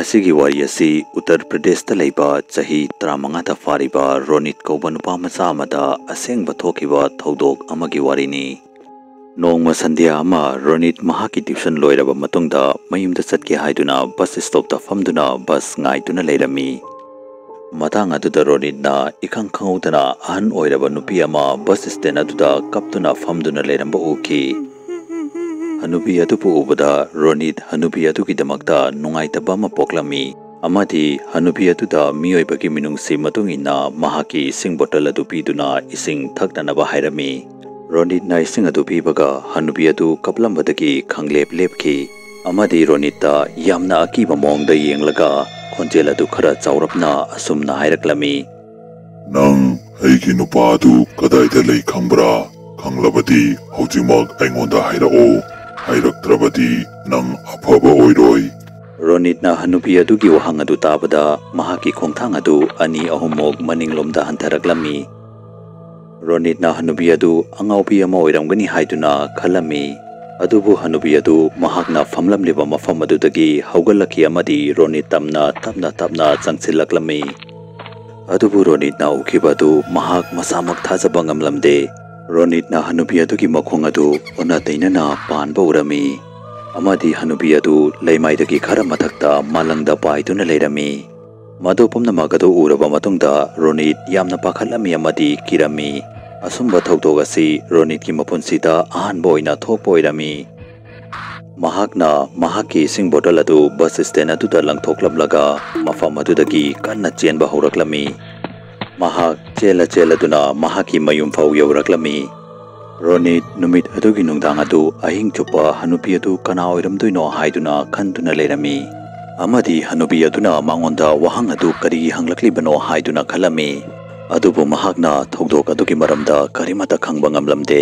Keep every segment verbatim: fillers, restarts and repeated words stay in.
ꯑꯁꯤꯒꯤ ꯋꯥꯔꯤ ꯑꯁꯤ ꯎꯠꯇꯔ ꯄ꯭ꯔꯗꯦꯁꯇ ꯂꯩꯕ ꯆꯍꯤ ꯇꯔꯥꯃꯉꯥꯗ ꯐꯥꯔꯤꯕ ꯔꯣꯅꯤꯠ ꯀꯧꯕ ꯅꯨꯄꯥ ꯃꯆꯥ ꯑꯃꯗ ꯑꯁꯦꯡꯕ ꯊꯣꯛꯈꯤꯕ ꯊꯧꯗꯣꯛ ꯑꯃꯒꯤ ꯋꯥꯔꯤꯅꯤ꯫ ꯅꯣꯡꯃ ꯁꯟꯙ꯭ꯌꯥ ꯑꯃ ꯔꯣꯅꯤꯠ ꯃꯍꯥꯛꯀꯤ ꯇ꯭ꯌꯨꯁꯟ ꯂꯣꯏꯔꯕ ꯃꯇꯨꯡꯗ ꯃꯌꯨꯝꯗ ꯆꯠꯀꯦ ꯍꯥꯏꯗꯨꯅ ꯕꯁ ꯁ꯭ꯇꯣꯞꯇ ꯐꯝꯗꯨꯅ ꯕꯁ ꯉꯥꯏꯗꯨꯅ ꯂꯩꯔꯝꯃꯤ꯫ ꯃꯇꯥꯡ ꯑꯗꯨꯗ ꯔꯣꯅꯤꯠꯅ ꯏꯈꯪ ꯈꯪꯍꯧꯗꯅ ꯑꯍꯟ ꯑꯣꯏꯔꯕ ꯅꯨꯄꯤ ꯑꯃ ꯕꯁ ꯁ꯭ꯇꯦꯟ ꯑꯗꯨꯗ ꯀꯞꯇꯨꯅ ꯐꯝꯗꯨꯅ ꯂꯩꯔꯝꯕ ꯎꯈꯤ꯫ ꯍꯅꯨꯕꯤ ꯑꯗꯨꯕꯨ ꯎꯕꯗ ꯔꯣꯅꯤꯠ ꯍꯅꯨꯕꯤ ꯑꯗꯨꯒꯤꯗꯃꯛꯇ ꯅꯨꯡꯉꯥꯏꯇꯕ ꯑꯃ ꯄꯣꯛꯂꯝꯃꯤ ꯑꯃꯗꯤ ꯍꯅꯨꯕꯤ ꯑꯗꯨꯗ ꯃꯤꯑꯣꯏꯕꯒꯤ ꯃꯤꯅꯨꯡꯁꯤ ꯃꯇꯨꯡ ꯏꯟꯅ ꯃꯍꯥꯛꯀꯤ ꯏꯁꯤꯡ ꯕꯣꯇꯜ ꯑꯗꯨ ꯄꯤꯗꯨꯅ ꯏꯁꯤꯡ ꯊꯛꯅꯅꯕ ꯍꯥꯏꯔꯝꯃꯤ꯫ ꯔꯣꯅꯤꯠꯅ ꯏꯁꯤꯡ ꯑꯗꯨ ꯄꯤꯕꯒ ꯍꯅꯨꯕꯤ ꯑꯗꯨ ꯀꯞꯂꯝꯕꯗꯒꯤ ꯈꯪꯂꯦꯞ ꯂꯦꯞꯈꯤ ꯑꯃꯗꯤ ꯔꯣꯅꯤꯠꯇ ꯌꯥꯝꯅ ꯑꯀꯤꯕ ꯃꯑꯣꯡꯗ ꯌꯦꯡꯂꯒ ꯈꯣꯟꯖꯦꯜ ꯑꯗꯨ ꯈꯔ ꯆꯥꯎꯔꯞꯅ ꯑꯁꯨꯝꯅ ꯍꯥꯏꯔꯛꯂꯝꯃꯤ, "ꯅꯪ ꯑꯩꯒꯤ ꯅꯨꯄꯥ ꯑꯗꯨ ꯀꯗꯥꯏꯗ ꯂꯩ ꯈꯪꯕ꯭ꯔꯥ? ꯈꯪꯂꯕꯗꯤ ꯍꯧꯖꯤꯛꯃꯛ ꯑꯩꯉꯣꯟꯗ ꯍꯥꯏꯔꯛꯑꯣ꯫ ꯍꯥꯏꯔꯛꯇ꯭ꯔꯕꯗꯤ ꯅꯪ ꯑꯐꯕ ꯑꯣꯏꯔꯣꯏ꯫" ꯔꯣꯅꯤꯠꯅ ꯍꯅꯨꯕꯤ ꯑꯗꯨꯒꯤ ꯋꯥꯍꯪ ꯑꯗꯨ ꯇꯥꯕꯗ ꯃꯍꯥꯛꯀꯤ ꯈꯣꯡꯊꯥꯡ ꯑꯗꯨ ꯑꯅꯤ ꯑꯍꯨꯝꯃꯨꯛ ꯃꯅꯤꯡꯂꯣꯝꯗ ꯍꯟꯊꯔꯛꯂꯝꯃꯤ꯫ ꯔꯣꯅꯤꯠꯅ ꯍꯅꯨꯕꯤ ꯑꯗꯨ ꯑꯉꯥꯎꯕꯤ ꯑꯃ ꯑꯣꯏꯔꯝꯒꯅꯤ ꯍꯥꯏꯗꯨꯅ ꯈꯜꯂꯝꯃꯤ꯫ ꯑꯗꯨꯕꯨ ꯍꯅꯨꯕꯤ ꯑꯗꯨ ꯃꯍꯥꯛꯅ ꯐꯝꯂꯝꯂꯤꯕ ꯃꯐꯝ ꯑꯗꯨꯗꯒꯤ ꯍꯧꯒꯠꯂꯛꯈꯤ ꯑꯃꯗꯤ ꯔꯣꯅꯤꯠ ꯇꯝꯅ ꯇꯞꯅ ꯇꯞꯅ ꯆꯪꯁꯤꯜꯂꯛꯂꯝꯃꯤ꯫ ꯑꯗꯨꯕꯨ ꯔꯣꯅꯤꯠꯅ ꯎꯈꯤꯕ ꯑꯗꯨ ꯃꯍꯥꯛ ꯃꯁꯥꯃꯛ ꯊꯥꯖꯕ ꯉꯝꯂꯝꯗꯦ꯫ ꯔꯣꯅꯤꯠꯅ ꯍꯅꯨꯕꯤ ꯑꯗꯨꯒꯤ ꯃꯈꯣꯡ ꯑꯗꯨ ꯑꯣꯟꯅ ꯇꯩꯅꯅ ꯄꯥꯟꯕ ꯎꯔꯝꯃꯤ ꯑꯃꯗꯤ ꯍꯅꯨꯕꯤ ꯑꯗꯨ ꯂꯩꯃꯥꯏꯗꯒꯤ ꯈꯔ ꯃꯊꯛꯇ ꯃꯥꯂꯪꯗ ꯄꯥꯏꯗꯨꯅ ꯂꯩꯔꯝꯃꯤ꯫ ꯃꯗꯨ ꯄꯨꯝꯅꯃꯛ ꯑꯗꯨ ꯎꯔꯕ ꯃꯇꯨꯡꯗ ꯔꯣꯅꯤꯠ ꯌꯥꯝꯅ ꯄꯥꯈꯠꯂꯝꯃꯤ ꯑꯃꯗꯤ ꯀꯤꯔꯝꯃꯤ꯫ ꯑꯁꯨꯝꯕ ꯊꯧꯗꯣꯛ ꯑꯁꯤ ꯔꯣꯅꯤꯠꯀꯤ ꯃꯄꯨꯟꯁꯤꯗ ꯑꯍꯥꯟꯕ ꯑꯣꯏꯅ ꯊꯣꯛꯄ ꯑꯣꯏꯔꯝꯃꯤ꯫ ꯃꯍꯥꯛꯅ ꯃꯍꯥꯛꯀꯤ ꯏꯁꯤꯡ ꯕꯣꯇꯜ ꯑꯗꯨ ꯕꯁ ꯁ꯭ꯇꯦꯟ ꯑꯗꯨꯗ ꯂꯪꯊꯣꯛꯂꯝꯂꯒ ꯃꯐꯝ ꯑꯗꯨꯗꯒꯤ ꯀꯟꯅ ꯆꯦꯟꯕ ꯍꯧꯔꯛꯂꯝꯃꯤ꯫ ꯃꯍꯥꯛ ꯆꯦꯜꯂ ꯆꯦꯜꯂꯗꯨꯅ ꯃꯍꯥꯛꯀꯤ ꯃꯌꯨꯝ ꯐꯥꯎ ꯌꯧꯔꯛꯂꯝꯃꯤ꯫ ꯔꯣꯅꯤꯠ ꯅꯨꯃꯤꯠ ꯑꯗꯨꯒꯤ ꯅꯨꯡꯗꯥꯡ ꯑꯗꯨ ꯑꯍꯤꯡ ꯆꯨꯞꯄ ꯍꯅꯨꯄꯤ ꯑꯗꯨ ꯀꯅꯥ ꯑꯣꯏꯔꯝꯗꯣꯏꯅꯣ ꯍꯥꯏꯗꯨꯅ ꯈꯟꯗꯨꯅ ꯂꯩꯔꯝꯃꯤ ꯑꯃꯗꯤ ꯍꯅꯨꯄꯤ ꯑꯗꯨꯅ ꯃꯉꯣꯟꯗ ꯋꯥꯍꯪ ꯑꯗꯨ ꯀꯔꯤꯒꯤ ꯍꯪꯂꯛꯂꯤꯕꯅꯣ ꯍꯥꯏꯗꯨꯅ ꯈꯜꯂꯝꯃꯤ꯫ ꯑꯗꯨꯕꯨ ꯃꯍꯥꯛꯅ ꯊꯧꯗꯣꯛ ꯑꯗꯨꯒꯤ ꯃꯔꯝꯗ ꯀꯔꯤꯃꯠꯇ ꯈꯪꯕ ꯉꯝꯂꯝꯗꯦ꯫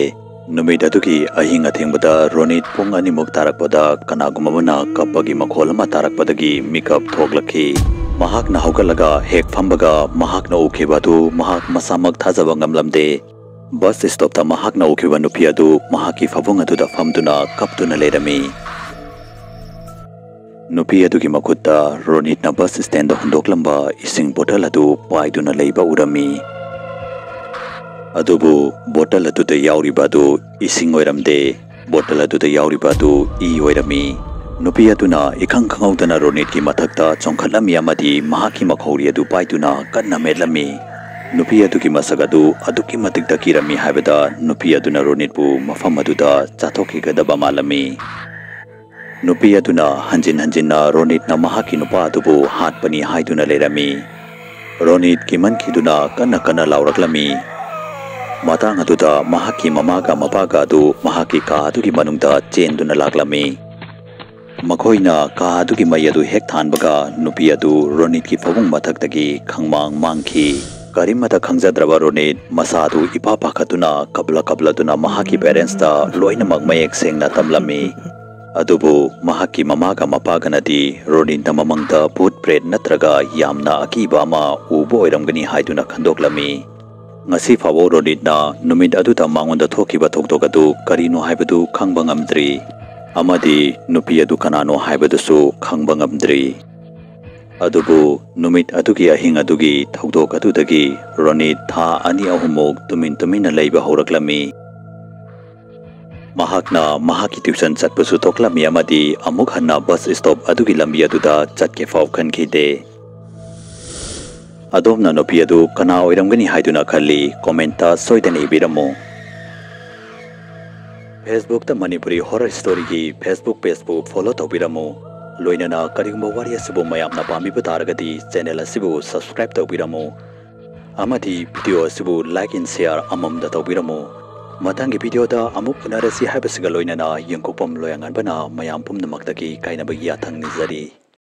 ꯅꯨꯃꯤꯠ ꯑꯗꯨꯒꯤ ꯑꯍꯤꯡ ꯑꯊꯦꯡꯕꯗ ꯔꯣꯅꯤꯠ ꯄꯨꯡ ꯑꯅꯤꯃꯨꯛ ꯇꯥꯔꯛꯄꯗ ꯀꯅꯥꯒꯨꯝꯕ ꯑꯃꯅ ꯀꯞꯄꯒꯤ ꯃꯈꯣꯜ ꯑꯃ ꯇꯥꯔꯛꯄꯗꯒꯤ ꯃꯤꯀꯞ ꯊꯣꯛꯂꯛꯈꯤ꯫ ꯃꯍꯥꯛꯅ ꯍꯧꯒꯠꯂꯒ ꯍꯦꯛ ꯐꯝꯕꯒ ꯃꯍꯥꯛꯅ ꯎꯈꯤꯕ ꯑꯗꯨ ꯃꯍꯥꯛ ꯃꯁꯥꯃꯛ ꯊꯥꯖꯕ ꯉꯝꯂꯝꯗꯦ꯫ ꯕꯁ ꯁ꯭ꯇꯣꯞꯇ ꯃꯍꯥꯛꯅ ꯎꯈꯤꯕ ꯅꯨꯄꯤ ꯑꯗꯨ ꯃꯍꯥꯛꯀꯤ ꯐꯃꯨꯡ ꯑꯗꯨꯗ ꯐꯝꯗꯨꯅ ꯀꯞꯇꯨꯅ ꯂꯩꯔꯝꯃꯤ꯫ ꯅꯨꯄꯤ ꯑꯗꯨꯒꯤ ꯃꯈꯨꯠꯇ ꯔꯣꯅꯤꯠꯅ ꯕꯁ ꯁ꯭ꯇꯦꯟꯗ ꯍꯨꯟꯗꯣꯛꯂꯝꯕ ꯏꯁꯤꯡ ꯕꯣꯇꯜ ꯑꯗꯨ ꯄꯥꯏꯗꯨꯅ ꯂꯩꯕ ꯎꯔꯝꯃꯤ꯫ ꯑꯗꯨꯕꯨ ꯕꯣꯇꯜ ꯑꯗꯨꯗ ꯌꯥꯎꯔꯤꯕ ꯑꯗꯨ ꯏꯁꯤꯡ ꯑꯣꯏꯔꯝꯗꯦ, ꯕꯣꯇꯜ ꯑꯗꯨꯗ ꯌꯥꯎꯔꯤꯕ ꯑꯗꯨ ꯏ ꯑꯣꯏꯔꯝꯃꯤ꯫ ꯅꯨꯄꯤ ꯑꯗꯨꯅ ꯏꯈꯪ ꯈꯪꯍꯧꯗꯅ ꯔꯣꯅꯤꯠꯀꯤ ꯃꯊꯛꯇ ꯆꯣꯡꯈꯠꯂꯝꯃꯤ ꯑꯃꯗꯤ ꯃꯍꯥꯛꯀꯤ ꯃꯈꯧꯔꯤ ꯑꯗꯨ ꯄꯥꯏꯗꯨꯅ ꯀꯟꯅ ꯃꯦꯠꯂꯝꯃꯤ꯫ ꯅꯨꯄꯤ ꯑꯗꯨꯒꯤ ꯃꯁꯛ ꯑꯗꯨ ꯑꯗꯨꯛꯀꯤ ꯃꯇꯤꯛ ꯇꯛꯀꯤꯔꯝꯃꯤ ꯍꯥꯏꯕꯗ ꯅꯨꯄꯤ ꯑꯗꯨꯅ ꯔꯣꯅꯤꯠꯄꯨ ꯃꯐꯝ ꯑꯗꯨꯗ ꯆꯥꯊꯣꯛꯈꯤꯒꯗꯕ ꯃꯥꯜꯂꯝꯃꯤ꯫ ꯅꯨꯄꯤ ꯑꯗꯨꯅ ꯍꯟꯖꯤꯟ ꯍꯟꯖꯤꯟꯅ ꯔꯣꯅꯤꯠꯅ ꯃꯍꯥꯛꯀꯤ ꯅꯨꯄꯥ ꯑꯗꯨꯕꯨ ꯍꯥꯠꯄꯅꯤ ꯍꯥꯏꯗꯨꯅ ꯂꯩꯔꯝꯃꯤ꯫ ꯔꯣꯅꯤꯠ ꯀꯤꯃꯟꯈꯤꯗꯨꯅ ꯀꯟꯅ ꯀꯟꯅ ꯂꯥꯎꯔꯛꯂꯝꯃꯤ꯫ ꯃꯇꯥꯡ ꯑꯗꯨꯗ ꯃꯍꯥꯛꯀꯤ ꯃꯃꯥꯒ ꯃꯄꯥꯒ ꯑꯗꯨ ꯃꯍꯥꯛꯀꯤ ꯀꯥ ꯑꯗꯨꯒꯤ ꯃꯅꯨꯡꯗ ꯆꯦꯟꯗꯨꯅ ꯂꯥꯛꯂꯝꯃꯤ꯫ ꯃꯈꯣꯏꯅ ꯀꯥ ꯑꯗꯨꯒꯤ ꯃꯩ ꯑꯗꯨ ꯍꯦꯛ ꯊꯥꯟꯕꯒ ꯅꯨꯄꯤ ꯑꯗꯨ ꯔꯣꯅꯤꯠꯀꯤ ꯐꯃꯨꯡ ꯃꯊꯛꯇꯒꯤ ꯈꯪꯃꯥꯡ ꯃꯥꯡꯈꯤ꯫ ꯀꯔꯤꯃꯠꯇ ꯈꯪꯖꯗ꯭ꯔꯕ ꯔꯣꯅꯤꯠ ꯃꯁꯥꯗꯨ ꯏꯄꯥ ꯄꯥꯈꯠꯇꯨꯅ ꯀꯞꯂ ꯀꯞꯂꯗꯨꯅ ꯃꯍꯥꯛꯀꯤ ꯄꯦꯔꯦꯟꯁꯇ ꯂꯣꯏꯅꯃꯛ ꯃꯌꯦꯛ ꯁꯦꯡꯅ ꯇꯝꯂꯝꯃꯤ꯫ ꯑꯗꯨꯕꯨ ꯃꯍꯥꯛꯀꯤ ꯃꯃꯥꯒ ꯃꯄꯥꯒꯅꯗꯤ ꯔꯣꯅꯤꯠꯅ ꯃꯃꯪꯗ ꯚꯨꯠ ꯄ꯭ꯔꯦꯠ ꯅꯠꯇ꯭ꯔꯒ ꯌꯥꯝꯅ ꯑꯀꯤꯕ ꯑꯃ ꯎꯕ ꯑꯣꯏꯔꯝꯒꯅꯤ ꯍꯥꯏꯗꯨꯅ ꯈꯟꯗꯣꯛꯂꯝꯃꯤ꯫ ꯉꯁꯤ ꯐꯥꯎꯕ ꯔꯣꯅꯤꯠꯅ ꯅꯨꯃꯤꯠ ꯑꯗꯨꯗ ꯃꯉꯣꯟꯗ ꯊꯣꯛꯈꯤꯕ ꯊꯧꯗꯣꯛ ꯑꯗꯨ ꯀꯔꯤꯅꯣ ꯍꯥꯏꯕꯗꯨ ꯈꯪꯕ ꯉꯝꯗ꯭ꯔꯤ, ꯑꯃꯗꯤ ꯅꯨꯄꯤ ꯑꯗꯨ ꯀꯅꯥꯅꯣ ꯍꯥꯏꯕꯗꯨꯁꯨ ꯈꯪꯕ ꯉꯝꯗ꯭ꯔꯤ꯫ ꯑꯗꯨꯕꯨ ꯅꯨꯃꯤꯠ ꯑꯗꯨꯒꯤ ꯑꯍꯤꯡ ꯑꯗꯨꯒꯤ ꯊꯧꯗꯣꯛ ꯑꯗꯨꯗꯒꯤ ꯔꯣꯅꯤꯠ ꯊꯥ ꯑꯅꯤ ꯑꯍꯨꯝꯃꯨꯛ ꯇꯨꯃꯤꯟ ꯇꯨꯃꯤꯟꯅ ꯂꯩꯕ ꯍꯧꯔꯛꯂꯝꯃꯤ꯫ ꯃꯍꯥꯛꯅ ꯃꯍꯥꯛꯀꯤ ꯇ꯭ꯌꯨꯁꯟ ꯆꯠꯄꯁꯨ ꯇꯣꯛꯂꯝꯃꯤ ꯑꯃꯗꯤ ꯑꯃꯨꯛ ꯍꯟꯅ ꯕꯁ ꯁ꯭ꯇꯣꯞ ꯑꯗꯨꯒꯤ ꯂꯝꯕꯤ ꯑꯗꯨꯗ ꯆꯠꯀꯦ ꯐꯥꯎ ꯈꯟꯈꯤꯗꯦ꯫ ꯑꯗꯣꯝꯅ ꯅꯨꯄꯤ ꯑꯗꯨ ꯀꯅꯥ ꯑꯣꯏꯔꯝꯒꯅꯤ ꯍꯥꯏꯗꯨꯅ ꯈꯜꯂꯤ? ꯀꯣꯃꯦꯟꯠꯇ ꯁꯣꯏꯗꯅ ꯏꯕꯤꯔꯝꯃꯨ꯫ Facebook ꯇ ꯃꯅꯤꯄꯨꯔꯤ ꯍꯣꯔꯔ ꯁ꯭ꯇꯣꯔꯤꯒꯤ Facebook ꯄꯦꯖꯄꯨ ꯐꯣꯂꯣ ꯇꯧꯕꯤꯔꯝꯃꯨ꯫ ꯂꯣꯏꯅꯅ ꯀꯔꯤꯒꯨꯝꯕ ꯋꯥꯔꯤ ꯑꯁꯤꯕꯨ ꯃꯌꯥꯝꯅ ꯄꯥꯝꯕꯤꯕ ꯇꯥꯔꯒꯗꯤ ꯆꯦꯅꯦꯜ ꯑꯁꯤꯕꯨ ꯁꯕꯁꯀ꯭ꯔꯥꯏꯕ ꯇꯧꯕꯤꯔꯝꯃꯨ꯫ ꯑꯃꯗꯤ ꯚꯤꯗꯤꯑꯣ ꯑꯁꯤꯕꯨ ꯂꯥꯏꯛ ꯑꯦꯟ ꯁꯤꯌꯥꯔ ꯑꯃꯃꯝꯗ ꯇꯧꯕꯤꯔꯝꯃꯨ꯫ ꯃꯊꯪꯒꯤ ꯚꯤꯗꯤꯑꯣꯗ ꯑꯃꯨꯛ ꯎꯅꯔꯁꯤ ꯍꯥꯏꯕꯁꯤꯒ ꯂꯣꯏꯅꯅ ꯌꯦꯡꯀꯣꯛꯄꯝ ꯂꯣꯌꯥꯉꯥꯟꯕꯅ ꯃꯌꯥꯝ ꯄꯨꯝꯅꯃꯛꯇꯒꯤ ꯀꯥꯏꯅꯕꯒꯤ ꯌꯥꯊꯪ ꯅꯤꯖꯔꯤ꯫